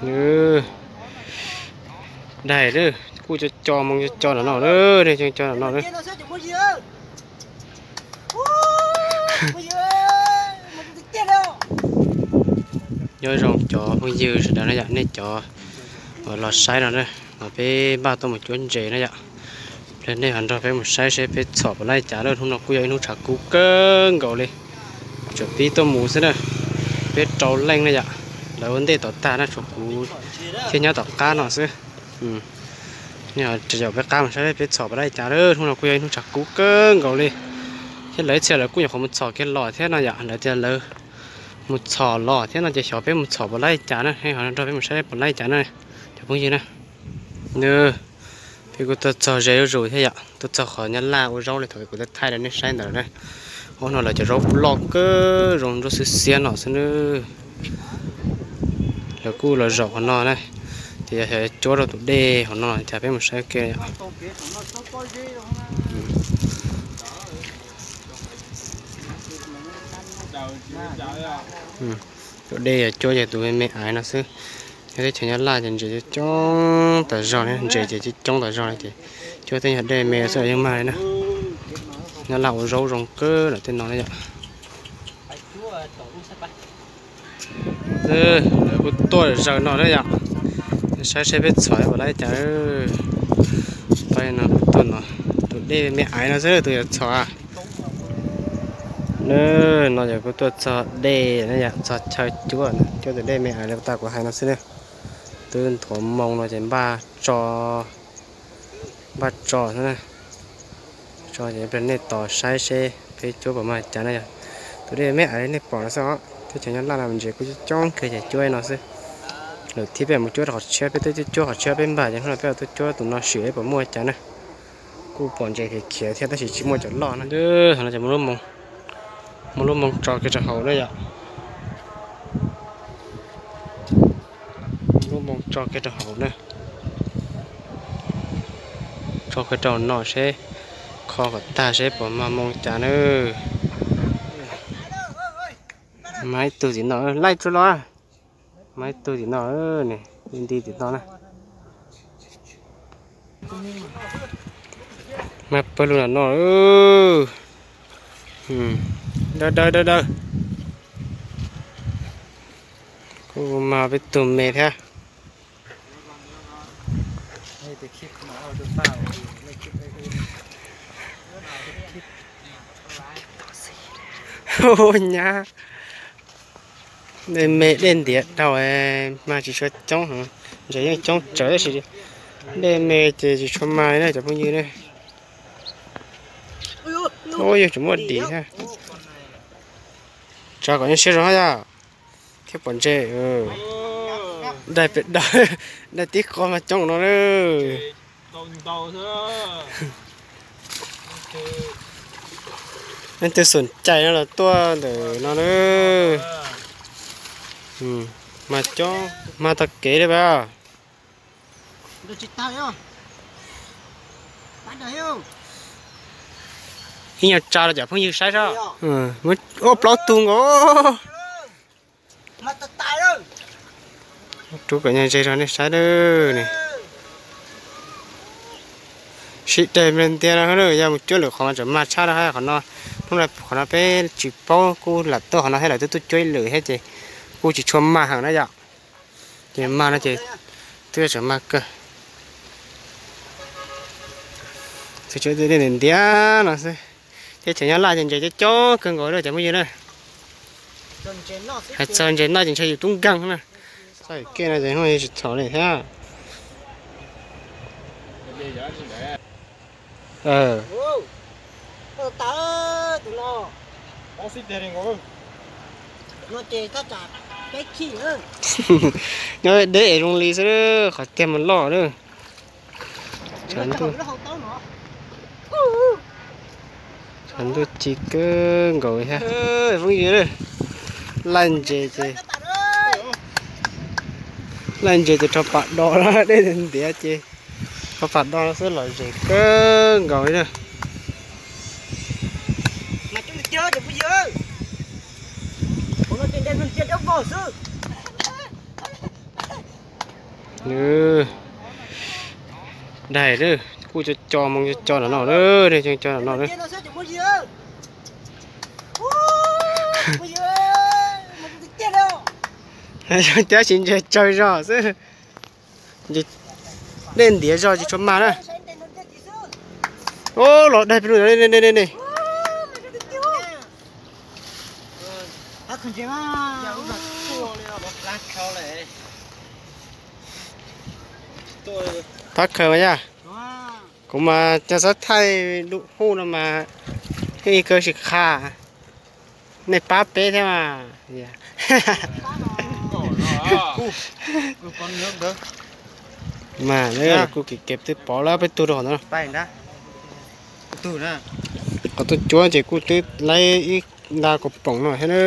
Nws daig lawm, kuj co co moo co co nram no lawm, nej co co nram no lawm. Nyob zoo cov phooj ywg sawv daws na yom, nej cov uas los saib no na, mas peb npaj tuaj mus cuab ntses na yom. Pliag nej ho nrog peb mus saib seb peb txhom puas laib cas lawm. Hnub no kuj yog ib hnub tshav kub kawg nkaus li, tsuas pib tuaj mus xwb na. Peb rau leej na yom, lawv ua ntej tom tag na, tshuav kuv thiab nyob tom qab no xwb. Nej ho tsis caum peb qab mus saib peb txhom puas laib cas lawm. Hnub no kuj yog ib hnub tshav kub kawg nkaus li, thiab lawv ib txhia lawv kuj nyuam qhuav mus txhom kiag los thiab no yom. Lawv tias lawv mus txhom los thiab no ces xyov peb mus txhom puas laib cas na, nej ho nrog peb mus saib puas laib cas na cov phooj ywg na. Nws, peb kuj tuaj txog ze zuj zus thiab yom, tuaj txog qhov nyab laj ua zaub li thaum kuv thaij rau nej saib ntawd na. Ob no lawv cov zaub kuj loj kawg, zoo nruab xiab xiab no xwb na. Lawv kuj los zaum qhov no na, ces yog cuab rau tus dej hauv no, cas peb mus saib ke yom. Tus dej yog cuab yog tus me me aiv no xwb. Nyob teb chaws Nyab Laj ces ntses coob coob tas zog, ntses ces coob coob tas zog li ces cuab tej yog dej me xwb los yeej mag li na. Nyab Laj ua zaub zoo kawg lawm tej no na yom. Lawv kuj tuaj zaws no na yom, saib seb peb txhom puas laib cas. Pab no tuaj no, tus dej me aiv no xwb tus yuav txhom. No yog kuv tuaj txog dej na yom, txog chaw cuab, cuab tus dej me aiv li tas kuv hais no xwb na. Twb nthuav moo no ces npaj tso, npaj tso xwb na. Tso ces nej tos saib seb peb cuab puas mag cas na yom. Tus dej me aiv li nej pom no xwb os, teb chaws Nyab Laj no ntses kuj coob kawg ces cuab no xwb. Lwm thib peb mus cuab rau qhov tshiab, peb twb cuab qhov tshiab peb npaj ces hnub no peb tuaj cuab tus no sim puas muaj cas na. Kuj pom ntses khiav khiav thiab tab sis tsis muaj cov loj na. Thaum no ces muab lub moo tso kiag rau hauv na yom. Muab lub moo tso kiag rau hauv na. Tso kiag rau no seb, kho kom tag seb puas mag moo cas na. Mas ib tug tim no, laij tsuag los. Mas ib tug tim no, nti tim no na. Mas pawg lug nram no. Dawb dawb dawb dawb. Kuj mas peb tug me thiab. Nyab, dej me dej ntiav dhau, mas tsis tshua coob, ntses yeej coob tsawv tab sis dej me ces tsis tshua mas li na cov phooj ywg ne. Ub, yog tseem muaj dim thiab. Tso kom nyob siab zoo yom, thiab pom ntses. Daig pem dawg, daig tib qho mas coob no na. Leej twg xom cai no los tuaj ntawm no na. Mas coob, mas tag kev li pas. Ib nyuag tsa rau cov phooj ywg saib seb. Ua plaub tug nkaus. Rub kom nyuag ze rau nej saib lawm ne. Sib dej me ntiag no, yog mus cuab lwm qhov mas tseem mag tshaj no, qhov no, hnub no qhov no peb tsis paub, kuj lam tuaj qhov no thiab lawv twb tuaj cuab ib lwm thiab ces kuj tsis tshua mag heev na yom. Ces mag no ces twb tseem mag kawg. Tsuas cuab dej ntiav no xwb. Teb chaws Nyab Laj ces ntses coob coob kawg nkaus na cov phooj ywg na. Hais txog ntses noj ces ntshai yus tub nkeeg na. Txoj kev no ces hnub no tsis txhaum li thiab. Nyob deb es zoo li xwb, qhov tiag mas loj na. Tshav ntuj ci kawg nkaus thiab. Phooj ywg, laij ntses ces, laij ntses ces rho pam do, dej ntiav ces rho pam do xwb los zem kawg nkaus li na. Mas coob tiag tiag cov phooj ywg. Hauv no ces dej ntiav dawb vog xwb. Nws daig lawm, kuj co co moo co co nram no lawm, co co nram no lawm. Cov tsis ntse tsawg zog xwb. Dej ntiav zog tsis tshua mag na. Ub, los daig pes lug ne ne. Pab khaws mas yog, kuv mas cov xav thaij lub hu no mas yeej ib kawg tsis qha. Nej pab peb thiab mas. Mas kuj kev kev twb pov lawm peb tug rau qhov ntawd. Qhov tuaj cuab ces kuj twb laib ib nta kaus poom no thiab na.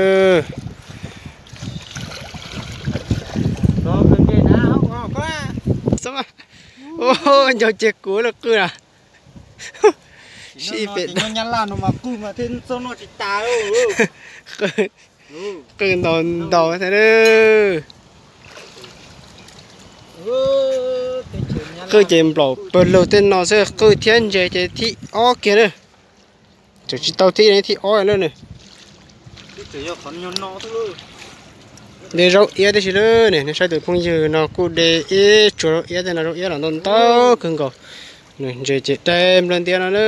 Nco ces kuv los qw na. Sib pem qw ntaus ntaus thiab. Qw ces nplaum pawg lug tej no xwb, qw thiab ntses ces thib ob kiag na. Tseem tsis tau thib, thib ob na. De zaub iab tib si lawm ne, nej saib tus phooj ywg no kuj de ib tsuag zaub iab tej no, zaub iab los ntau ntau kawg nkaus. Nws ntses ces dai nplawg ntiav no na.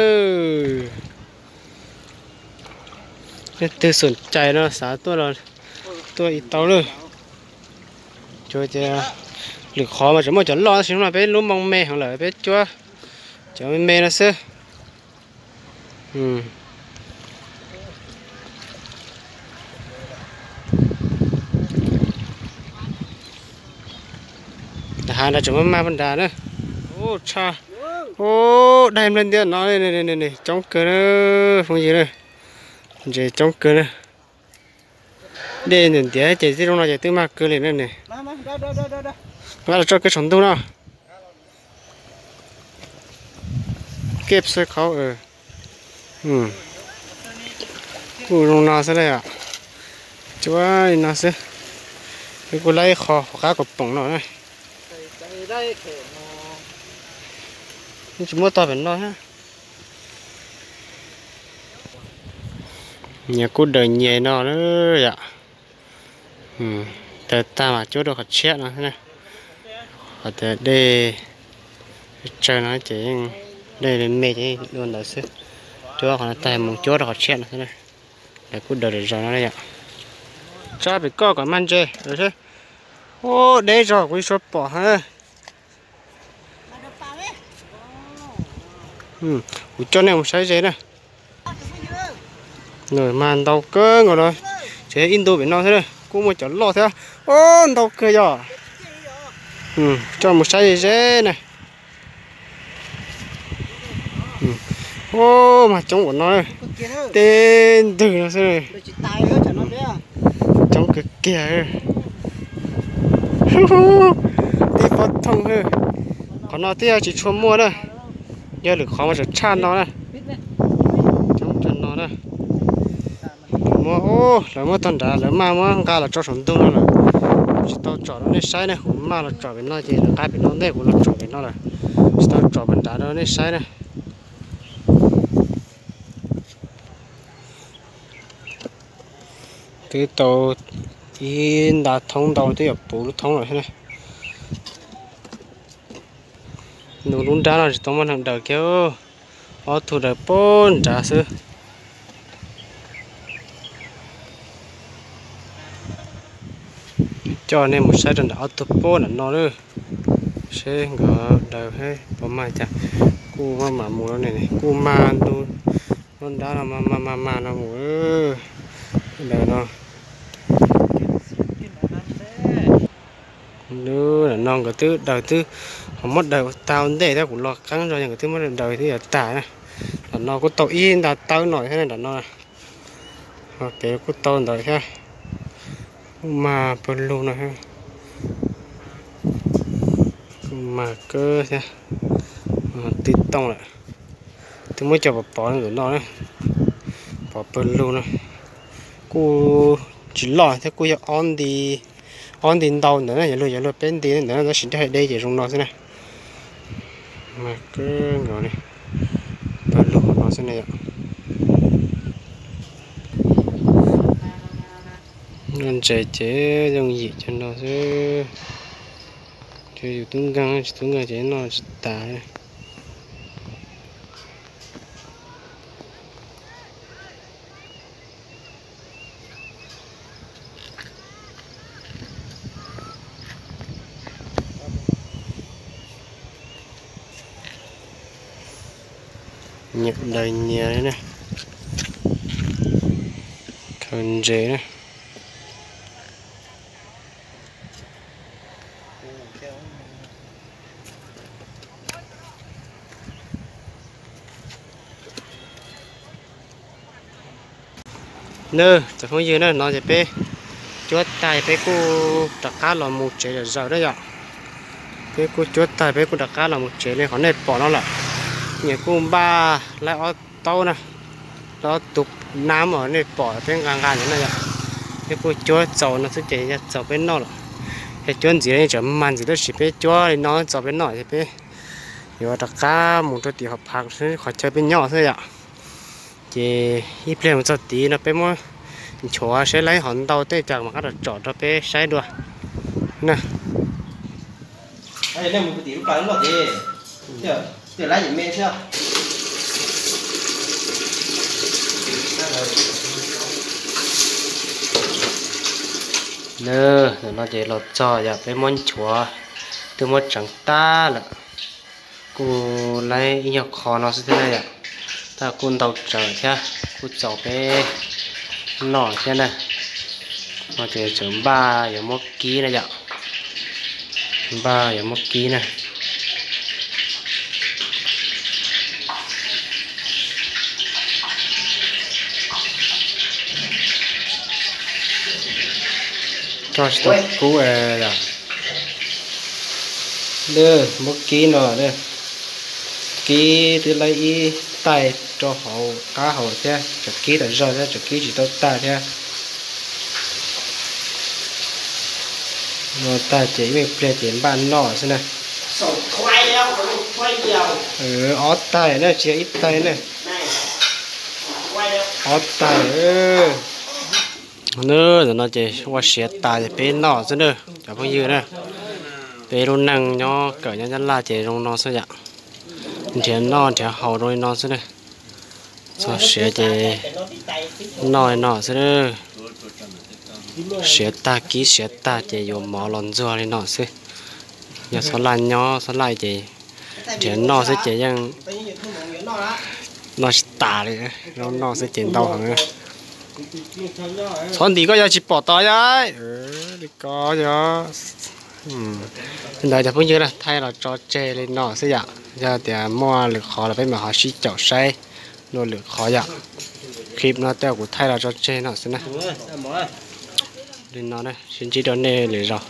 Leej twg xom cais no xav tuaj los tuaj ib tau lawm. Cuag tias lwm qhov mas tseem muaj cov loj tab sis hnub no peb lub moo me heev lawm peb cuab cov me me no xwb. Hav nrad tseem maj maj pog nrad na. Ub, tshaj. Ub, dai nplawg ntiav no, coob kawg na, phooj ywg na. Ntses coob kawg na. Dej ntiav ntiav ces tib zoo no ces twb mag kawg li na ne. Nqa los tso kiag saum ntug no. Kej xwb khaub. Kuj zoo no xwb na yom. Cuab li no xwb. Wb kuj laib ib qho hauv qab kaus poom no na. Tsis muab tog pem no thiab. Nyias kuj daws nyias no na yom. Daws tag mas cuab rau qhov tshiab no xwb na. Qhov tias dej tsawg no ces yeej dej me me ces dua ntawd xwb. Cuab qhov no tag mus cuab rau qhov tshiab no xwb na. Lawv kuj daws lawm zaus no yom. Tsab pem koj kom mag ntses. Ub, deb zog kuv tsis tshua pom na. Kuv coj nej mus saib ze na. Mas ntau kawg nkaus no, tseem ib ntu pem no thiab na, kuj muaj cov loj thiab. Ub, ntau kawg yog. Coj mus saib ze ze na. Ub, mas coob ua no, tej ntwg no xwb. Coob kawg kiag. Tib pob thooj. Qhov no twb yog tsis tshua muaj na, yog lwm qhov mas tseem tshaj no na. Coob rau no na. Muab, lawv muab tog nrad lawv maj muab nqa los tso saum ntug no lawm. Tsis tau tsom rau nej saib ne, kuv maj los tsom pem no ces lawv nqa pem no ntej kuv los tsom pem no lawm. Tsis tau tsom pem nrad rau nej saib na. Twb tau ib nta thoob ntau twb yuav puv lub thoob lawm thiab na. Nws lub nrab no tsis tau muaj neeg daws kiag, ob tug daws puag nrad xwb. Coj nej mus saib rau nram ob tug puag nram no lawm, seb nkawd daws puas mag cas. Kuj maj mam mus lawm ne, kuj mag ntu lub nrab no mag mag mag no mus. Daws no, no nkawd twb daws twb ho muab daws tau ntej thiab, kuv los qeeb zog nkawd twb muab daws twb yuav tag na. Nram no kuj tau ib nta tawb no thiab nram no. Pem kuj tau ntawd thiab. Kuj mag pawg lug no. Kuj mag kawg thiab. Twb tooj lawm. Twb muab cov pov pov ntawm no na. Pov pawg lug no. Kuj tsis loj thiab, kuj yog ob nti Ob nti ntau ntawd na, yog luag yog luag peb nti ntawd na, tab sis dej deb ces zoo no xwb na. Mas kawg nkaus li, tau luag no xwb na yom. Noj ntses ces yooj yim cov no xwb. Ces yus tub nkeeg, tsis tub nkeeg ces noj tsis tas. Nyiam daws nyias li na. Khaws ntses na. Nws cov phooj ywg na, no ces peb cuab tag peb kuj rov qab los mus tsev zom zaws na yom. Peb kuj cuab tag peb kuj rov qab los mus tsev li qhov nej pom no lawm. Nyias kuj npaj laib ob taub na, ob tug nab uas nej pom peb nqa nqa ntawd na yom. Peb kuj cuab txaus no xwb ces yog txaus peb noj lawm. Yog cuab ntxiv yeej tseem mag ntxiv tab sis peb cuab li no txaus peb noj ces peb yuav rov qab mus rau tim hauv phav xwb, qhov chaw peb nyob xwb yom. Ces ib pliag mus txog tid no peb muab nchuav saib laib hov ntau tej cas mam qab rov tsom rau peb saib dua na. Nws, no ces los txog yom, peb muab nchuav twb muab tseev tag lawm. Kuj laib ib nyuag qho no xwb thiab na yom, tab kuj ntau tsawv thiab, kuj txaus peb noj thiab na. No ces tseem npaj yuav muab kib na yom, npaj yuav muab kib na. Tso tsis tau kub. Muab kib no, kib twb laib ib tais rau hauv qab hauv thiab, tseem kib tas zog thiab, tseem kib tsis tau tag thiab. No tag ces ib me pliag ces npaj noj xwb na. Ob tais na, tsis yog ib tais na. Ob tais. Tam no ces ua siav tas ces peb noj xwb na cov phooj ywg na. Peb lub neej nyob kawm nyob Nyab Laj ces zoo no xwb yom. Nrhiav noj nrhiav haus zoo li no xwb na. Txog siav ces noj li no xwb na. Siav tag kib siav tag ces yuav mov los ntxuag li no xwb. Yog txhob laj nyob txhob laj ces nrhiav noj xwb ces yeej noj tsis tas li. Noj noj xwb ces ntau heev. Txhob ntim koj yog tsis pom tod yom. Li ko yog. Li ntawd cov phooj ywg na, thaij los tso tseg li no xwb yom. Yog tias muaj lwm qhov los peb mam ho sib caum saib dua lwm qhov yom. Clip no tej kuv thaij los tso tseg no xwb na. Li no na, sib ntsib rau nej lwm zaus.